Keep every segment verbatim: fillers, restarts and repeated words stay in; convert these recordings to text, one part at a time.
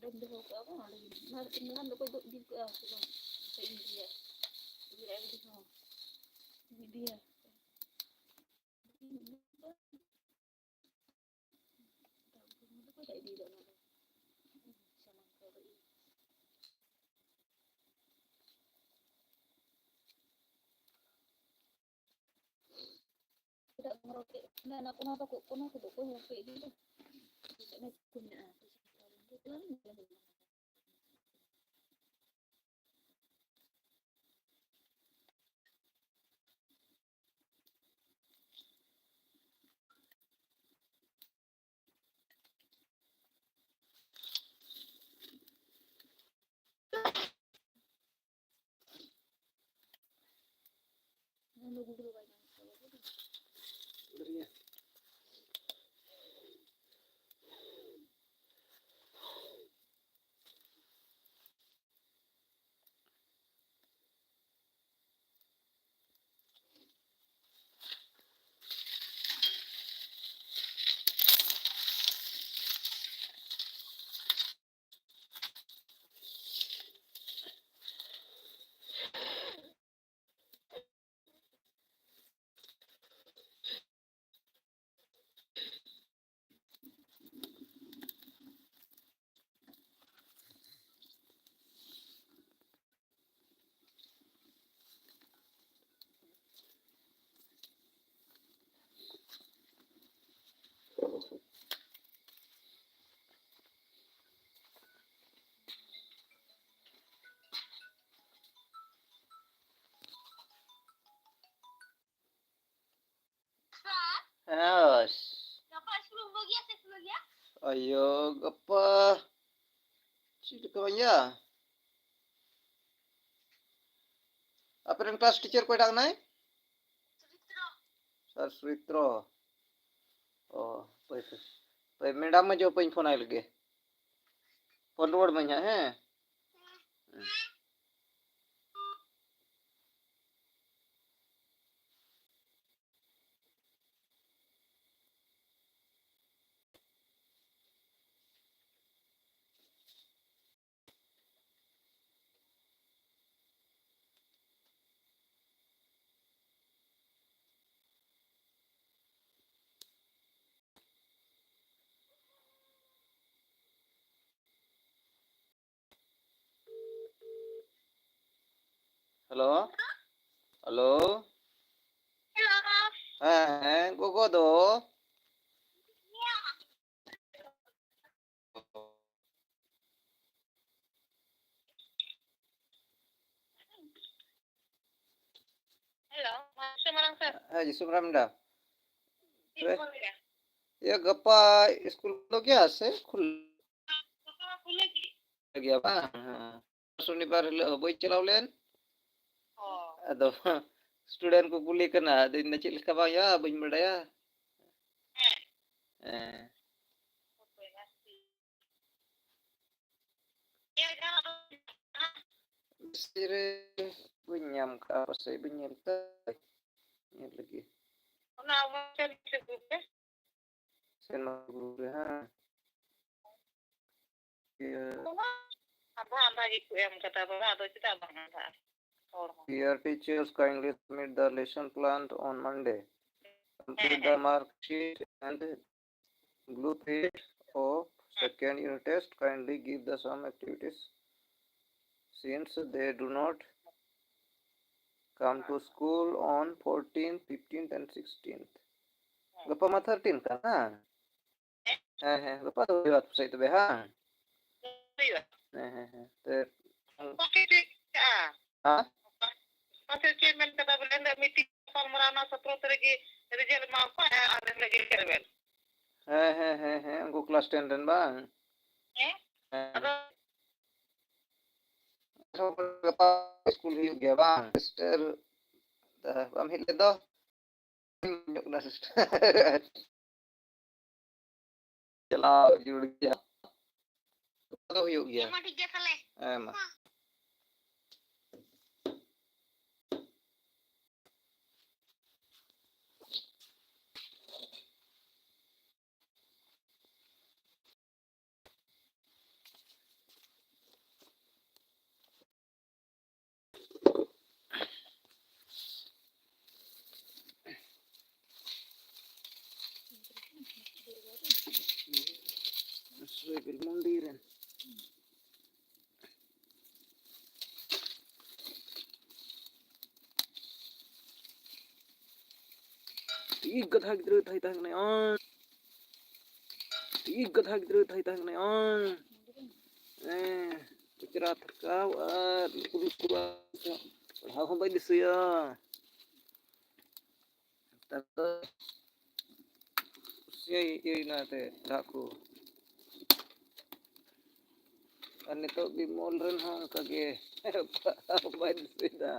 ᱠᱚᱧ ᱫᱚᱦᱚ ᱠᱟᱜᱼᱟ ᱵᱟᱝ, ᱚᱸᱰᱮ ᱜᱮ᱾ ᱚᱱᱟ ᱨᱮ ᱛᱤᱱ ᱜᱟᱱ ᱫᱚᱠᱚ ᱫᱩᱜ ᱤᱫᱤ ᱠᱟᱜᱼᱟ, ᱥᱮ ᱵᱟᱝ? ᱥᱮ ᱤᱧ ᱤᱫᱤᱭᱟ? ᱤᱧ ᱟᱭᱳ ᱦᱚᱸ ᱤᱧ ᱤᱫᱤᱭᱟ᱾ ᱫᱟᱜ ᱤᱫᱤᱭᱮᱫᱟ ᱚᱱᱟ ᱫᱚ᱾ ᱥᱟᱱᱟᱢ ᱠᱚ ᱟᱫᱚ ᱤᱧ᱾ ᱪᱮᱫᱟᱜ ᱵᱟᱢ ᱨᱚᱲ ᱠᱮᱫ? ᱚᱱᱟ, ᱚᱱᱟ, ᱚᱱᱟ ᱫᱚᱠᱚ, ᱚᱱᱟ ᱠᱚᱫᱚ ᱚᱠᱚᱭ ᱦᱚᱸ ᱵᱟᱠᱚ ᱤᱫᱤᱭᱮᱫᱟ᱾ ᱚᱱᱟ ᱠᱚ ᱢᱮᱱᱟᱜᱼᱟ᱾ ᱦᱮᱸ᱾ ᱜᱟᱯᱟ ᱥᱠᱩᱞ ᱮᱢ ᱵᱟᱹᱜᱤᱭᱟ ᱥᱮ ᱥᱠᱩᱞ ᱜᱮᱭᱟ? ᱟᱭᱳ, ᱜᱟᱯᱟ ᱪᱮᱫ ᱞᱮᱠᱟ ᱵᱟᱹᱧ ᱞᱟᱹᱭᱟ? ᱟᱯᱮ ᱨᱮᱱ ᱠᱞᱟᱥ ᱴᱤᱪᱟᱨ ᱚᱠᱚᱭᱴᱟᱜ ᱠᱟᱱᱟᱭ? ᱥᱩᱢᱤᱛᱨᱚ᱾ ᱥᱟᱨ ᱥᱩᱢᱤᱛᱨᱚ᱾ ᱚ, ᱦᱟᱯᱳᱭ, ᱦᱟᱯᱳᱭ᱾ ᱦᱟᱯᱳᱭ, ᱢᱮᱰᱟᱢ ᱢᱟᱹᱡᱷᱤ ᱦᱟᱯᱳᱭᱤᱧ ᱯᱷᱳᱱ ᱟᱭ ᱞᱮᱜᱮ᱾ ᱯᱷᱳᱱ ᱨᱩᱣᱟᱹᱲ ᱢᱟᱹᱧ ᱦᱟᱸᱜ, ᱦᱮᱸ? Hello, hello. ᱦᱮᱸ, ᱦᱮᱸ, ᱜᱚᱜᱚ ᱫᱚ? ᱦᱮᱞᱳ, ᱢᱟᱥᱮ ᱢᱟᱲᱟᱝ ᱥᱮᱫ᱾ ᱦᱮᱸ, ᱡᱤᱥᱩ ᱢᱟᱨᱟᱝ ᱢᱮᱰᱟᱢ᱾ ᱪᱮᱫ ᱠᱚ ᱞᱟᱹᱭᱟ? ᱤᱭᱟᱹ, ᱜᱟᱯᱟ ᱥᱠᱩᱞ ᱠᱷᱩᱞᱟᱹᱣ ᱜᱮᱭᱟ ᱥᱮ ᱠᱷᱩᱞᱟᱹᱣ ᱜᱟᱯᱟ ᱢᱟ ᱠᱷᱩᱞᱟᱹᱣ ᱜᱮ᱾ ᱜᱮᱭᱟ ᱵᱟᱝ? ᱦᱮᱸ᱾ ᱥᱚᱱᱤᱵᱟᱨ ᱦᱤᱞᱳᱜ ᱦᱚᱸ ᱵᱟᱹᱧ ᱪᱟᱞᱟᱣ ᱞᱮᱱ᱾ ᱚ᱾ ᱟᱫᱚ student ᱠᱚ ᱠᱩᱞᱤ ᱠᱟᱱᱟ, ᱟᱫᱚ ᱤᱧ ᱫᱚ ᱪᱮᱫ ᱞᱮᱠᱟ ᱵᱟᱝ ᱦᱩᱭᱩᱜᱼᱟ, ᱵᱟᱹᱧ ᱵᱟᱰᱟᱭᱟ᱾ ᱦᱮᱸ᱾ ᱦᱮᱸ᱾ ᱢᱮᱥᱮᱡᱽ ᱨᱮ ᱵᱟᱹᱧ ᱧᱟᱢ ᱠᱟᱜᱼᱟ, ᱯᱟᱥᱮᱡ ᱵᱟᱹᱧ ᱧᱮᱞ ᱠᱟᱜᱼᱟ᱾ ᱧᱮᱞ ᱞᱮᱜᱮ᱾ ᱚᱱᱟ WhatsApp group ᱨᱮ᱾ ᱥᱮ ᱱᱚᱣᱟ group ᱨᱮ, ᱦᱮᱸ᱾ ᱤᱭᱟᱹ᱾ ᱟᱫᱷᱟ ᱟᱫᱷᱟ ᱜᱮᱠᱚ ᱮᱢ ᱠᱟᱫᱟ ᱵᱟᱵᱟ, ᱟᱫᱚ ᱪᱮᱫᱟᱜ ᱵᱟᱝ ᱟᱫᱷᱟ? ᱦᱚᱲ ᱦᱚᱸ᱾ Dear teachers, kindly submit the lesson plan on Monday. Complete the mark sheet and blueprint of second unit test. Kindly give the some activities since they do not come to school on fourteenth, fifteenth and sixteenth. ᱜᱟᱯᱟ ᱢᱟ thirteen ᱠᱟᱱᱟ᱾ ᱦᱮᱸ, ᱦᱮᱸ, ᱜᱟᱯᱟ ᱫᱚ ᱦᱩᱭᱩᱜᱼᱟ ᱯᱟᱥᱮᱡ ᱛᱚᱵᱮ, ᱦᱟᱸ? ᱦᱩᱭᱩᱜᱼᱟ᱾ ᱦᱮᱸ, ᱦᱮᱸ, ᱦᱮᱸ᱾ ᱛᱮ, ᱚᱠᱟ ᱯᱮ ᱴᱷᱤᱠ ᱠᱟᱜᱼᱟ? ᱦᱮᱸ? ᱚᱠᱟ ᱥᱮ ᱪᱮᱫ ᱢᱮᱱ ᱠᱟᱫᱟ ᱵᱚᱞᱮ, ᱮᱱᱦᱤᱞᱳᱜ meeting ᱜᱟᱯᱟᱞᱢᱟᱨᱟᱣ ᱚᱱᱟ ᱥᱚᱛᱨᱚ ᱛᱟᱹᱨᱤᱠᱷ ᱜᱮ result ᱮᱢᱟ ᱠᱚᱣᱟ, ᱟᱨ ᱮᱱᱦᱤᱞᱳᱜ ᱜᱮ ᱪᱮᱫ ᱵᱮᱱ? ᱦᱮᱸ, ᱦᱮᱸ, ᱦᱮᱸ, ᱦᱮᱸ, ᱩᱱᱠᱩ class ten ᱨᱮᱱ ᱵᱟᱝ? ᱦᱮᱸ? ᱦᱮᱸ᱾ ᱟᱫᱚ ᱜᱟᱯᱟ ᱥᱠᱩᱞ ᱦᱩᱭᱩᱜ ᱜᱮᱭᱟ ᱵᱟᱝ? Sister, ᱵᱟᱢ ᱦᱮᱡ ᱞᱮᱫ ᱫᱚ? ᱧᱚᱜ ᱠᱟᱱᱟ sister᱾ ᱪᱟᱞᱟᱣ ᱡᱩᱲ ᱜᱮᱭᱟ᱾ ᱚᱱᱟ ᱫᱚ ᱦᱩᱭᱩᱜ ᱜᱮᱭᱟ᱾ ᱦᱮᱸ ᱢᱟ, ᱴᱷᱤᱠ ᱜᱮᱭᱟ ᱛᱟᱦᱞᱮ᱾ ᱦᱮᱸ ᱢᱟ᱾ ᱥᱩᱭᱵᱤᱞ ᱢᱚᱱᱫᱤᱨ ᱨᱮᱱ᱾ ᱴᱷᱤᱠ ᱜᱟᱫᱷᱟ ᱜᱤᱫᱽᱨᱟᱹ ᱛᱟᱦᱮᱸ ᱛᱟᱦᱮᱸ ᱠᱟᱱᱟᱭ, ᱚᱸ᱾ ᱴᱷᱤᱠ ᱜᱟᱫᱷᱟ ᱜᱤᱫᱽᱨᱟᱹ ᱛᱟᱦᱮᱸ ᱛᱟᱦᱮᱸ ᱠᱟᱱᱟᱭ, ᱚᱸ᱾ ᱦᱮᱸ, ᱠᱚᱪᱨᱟ ᱛᱷᱟᱠᱟᱣ ᱟᱨ ᱠᱩᱞ ᱠᱚᱣᱟ᱾ ᱯᱟᱲᱦᱟᱣ ᱦᱚᱸ ᱵᱟᱭ ᱫᱤᱥᱟᱹᱭᱟ᱾ ᱱᱮᱛᱟᱨ ᱫᱚ ᱥᱮᱭ ᱤᱭᱟᱹᱭᱮᱱᱟ ᱮᱱᱛᱮᱫ ᱫᱟᱜ ᱠᱚ᱾ ᱟᱨ ᱱᱤᱛᱚᱜ ᱵᱤᱢᱚᱞ ᱨᱮᱱ ᱦᱚᱸ ᱚᱱᱠᱟ ᱜᱮ ᱯᱟᱲᱦᱟᱣ ᱵᱟᱭ ᱫᱤᱥᱟᱹᱭᱮᱫᱟ᱾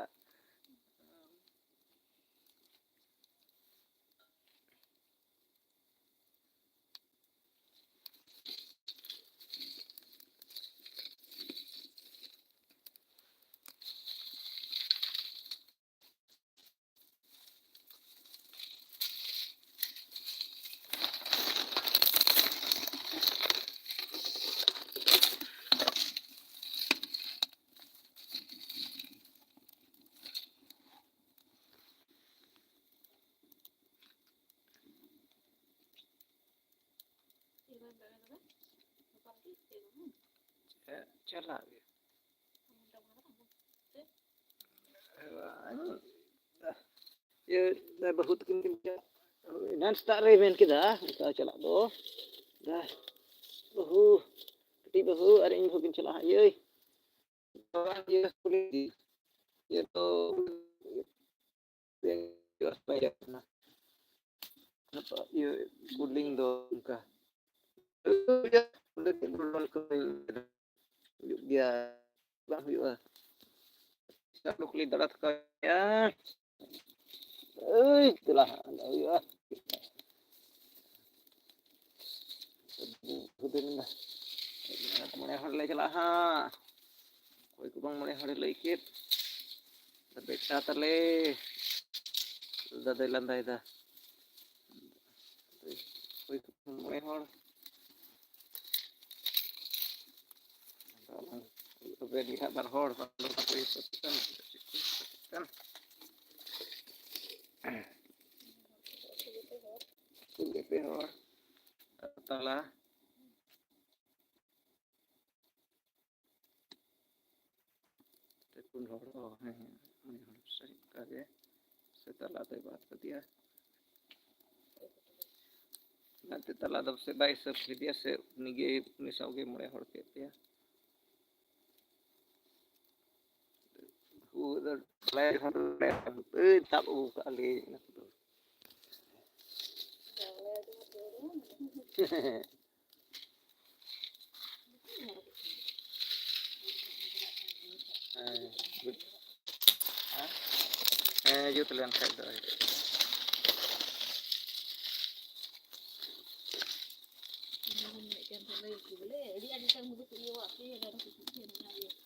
ᱪᱟᱞᱟᱜ ᱜᱮ᱾ ᱤᱭᱟᱹ, ᱵᱟᱹᱦᱩ ᱛᱟᱹᱠᱤᱱ ᱠᱤᱱ ᱪᱟᱞᱟᱜ, ᱮᱱᱟᱱ ᱥᱮᱛᱟᱜ ᱨᱮᱭ ᱢᱮᱱ ᱠᱮᱫᱟ, ᱚᱱᱠᱟ ᱪᱟᱞᱟᱜ ᱫᱚ᱾ ᱫᱟ, ᱵᱟᱹᱦᱩ, ᱠᱟᱹᱴᱤᱡ ᱵᱟᱹᱦᱩ ᱟᱨ ᱤᱧ ᱵᱟᱹᱦᱩ ᱠᱤᱱ ᱪᱟᱞᱟᱜᱼᱟ, ᱤᱭᱟᱹ, ᱤᱭᱟᱹ ᱫᱚ, ᱤᱭᱟᱹ, ᱠᱩᱞᱤᱝ ᱫᱚ ᱚᱱᱠᱟ᱾ ᱦᱩᱭᱩᱜ ᱜᱮᱭᱟ, ᱵᱟᱝ ᱦᱩᱭᱩᱜᱼᱟ᱾ ᱪᱟᱸᱫᱚ ᱠᱩᱞᱤ ᱫᱟᱬᱟ ᱛᱷᱟᱠᱟᱣ ᱜᱮᱭᱟ᱾ ᱮᱭ, ᱫᱮᱞᱟ ᱦᱟᱸᱜ, ᱟᱸᱡᱚᱢ ᱦᱩᱭᱩᱜᱼᱟ᱾ ᱢᱚᱬᱮ ᱦᱚᱲ ᱞᱮ ᱪᱟᱞᱟᱜᱼᱟ ᱦᱟᱸᱜ᱾ ᱚᱠᱚᱭ ᱠᱚ ᱵᱟᱝ ᱢᱚᱬᱮ ᱦᱚᱲᱮ ᱞᱟᱹᱭ ᱠᱮᱫ? ᱵᱮᱴᱟ ᱛᱟᱞᱮ᱾ ᱫᱟᱫᱟᱭ ᱞᱟᱸᱫᱟᱭᱮᱫᱟ᱾ ᱚᱠᱚᱭ ᱠᱚ ᱢᱚᱬᱮ ᱦᱚᱲ? ᱛᱚᱵᱮ ᱜᱮ ᱦᱟᱸᱜ ᱵᱟᱨ ᱦᱚᱲ, ᱵᱟᱨ ᱦᱚᱲ ᱠᱚ ᱦᱤᱥᱟᱹᱵ ᱠᱟᱱ, ᱪᱮᱫ ᱠᱚ ᱦᱤᱥᱟᱹᱵ ᱠᱟᱱ? ᱯᱮ ᱦᱚᱲ, ᱛᱟᱞᱟ᱾ ᱯᱩᱱ ᱦᱚᱲ, ᱚ, ᱦᱮᱸ, ᱦᱮᱸ, ᱩᱱᱤ ᱦᱚᱲ ᱥᱟᱹᱨᱤ ᱚᱱᱠᱟ ᱜᱮ᱾ ᱥᱮ ᱛᱟᱞᱟ ᱫᱚᱭ ᱵᱟᱫ ᱠᱟᱫᱮᱭᱟ᱾ ᱜᱟᱛᱮ ᱛᱟᱞᱟ ᱫᱚ ᱯᱟᱥᱮᱡ ᱵᱟᱭ ᱦᱤᱥᱟᱹᱵ ᱠᱮᱫᱮᱭᱟ, ᱥᱮ ᱩᱱᱤᱜᱮ, ᱩᱱᱤ ᱥᱟᱶᱜᱮ ᱢᱚᱬᱮ ᱦᱚᱲ ᱠᱮᱫ ᱯᱮᱭᱟ᱾ ᱛᱟᱵ ᱟᱹᱜᱩ ᱠᱟᱜ ᱞᱮ ᱚᱱᱟ ᱠᱚᱫᱚ᱾ ᱦᱮᱸ, ᱦᱮᱸ, ᱡᱩᱛ ᱞᱮᱱ ᱠᱷᱟᱡ ᱫᱚ᱾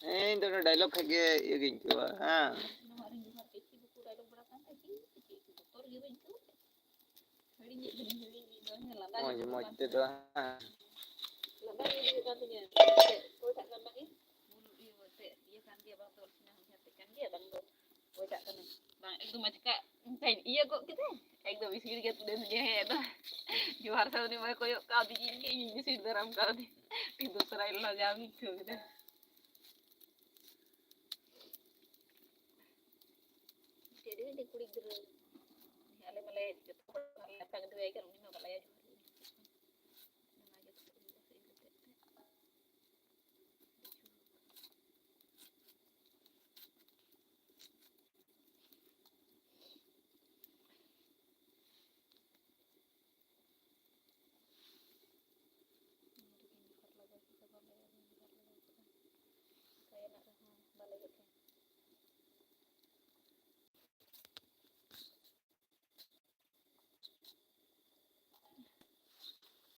ᱦᱮᱸ, ᱤᱧ ᱫᱚ ᱚᱱᱟ ᱰᱟᱭᱞᱚᱜ ᱠᱷᱟᱡ ᱜᱮ ᱤᱭᱟᱹ ᱜᱤᱧ ᱟᱹᱭᱠᱟᱹᱣᱟ᱾ ᱦᱮᱸ᱾ ᱢᱚᱡᱽ, ᱢᱚᱡᱽ ᱛᱮᱫᱚ, ᱦᱮᱸ᱾ ᱤᱭᱟᱹ ᱠᱟᱱ ᱜᱮᱭᱟ, ᱵᱟᱝ ᱫᱚ ᱚᱠᱚᱭᱴᱟᱜ ᱠᱟᱱᱟ? ᱵᱟᱝ, ᱮᱠᱫᱚᱢ ᱟᱪᱠᱟ ᱚᱱᱠᱟᱧ ᱤᱭᱟᱹ ᱜᱚᱫ ᱠᱮᱫᱟ, ᱮᱠᱫᱚᱢ ᱤᱥᱤᱲ ᱜᱮ ᱛᱩᱫ ᱮᱱ ᱜᱮ᱾ ᱦᱮᱸ, ᱟᱫᱚ ᱡᱚᱦᱟᱨ ᱥᱟᱶ ᱩᱱᱤ ᱢᱟᱭ ᱠᱚᱭᱚᱜ ᱠᱟᱣᱫᱤᱧ, ᱤᱧ ᱜᱮ ᱤᱧᱤᱧ ᱤᱥᱤᱲ ᱫᱟᱨᱟᱢ ᱠᱟᱣᱫᱮ᱾ ᱴᱷᱤᱠ ᱫᱚᱥᱨᱟ ᱦᱤᱞᱳᱜ ᱡᱟᱣ ᱜᱤᱧ ᱟᱹᱭᱠᱟᱹᱣ ᱠᱮᱫᱟ᱾ ᱪᱮᱫ ᱞᱟᱹᱭ ᱫᱟᱹᱧ ᱠᱩᱲᱤ ᱜᱤᱫᱽᱨᱟᱹ, ᱟᱞᱮ ᱢᱟᱞᱮ ᱡᱚᱛᱚ ᱦᱚᱲ ᱞᱮ ᱟᱛᱟᱝ ᱤᱫᱤᱭᱟᱭ ᱠᱟᱱ, ᱩᱱᱤ ᱢᱟ ᱵᱟᱞᱟᱭᱟ ᱡᱚᱦᱟᱨ᱾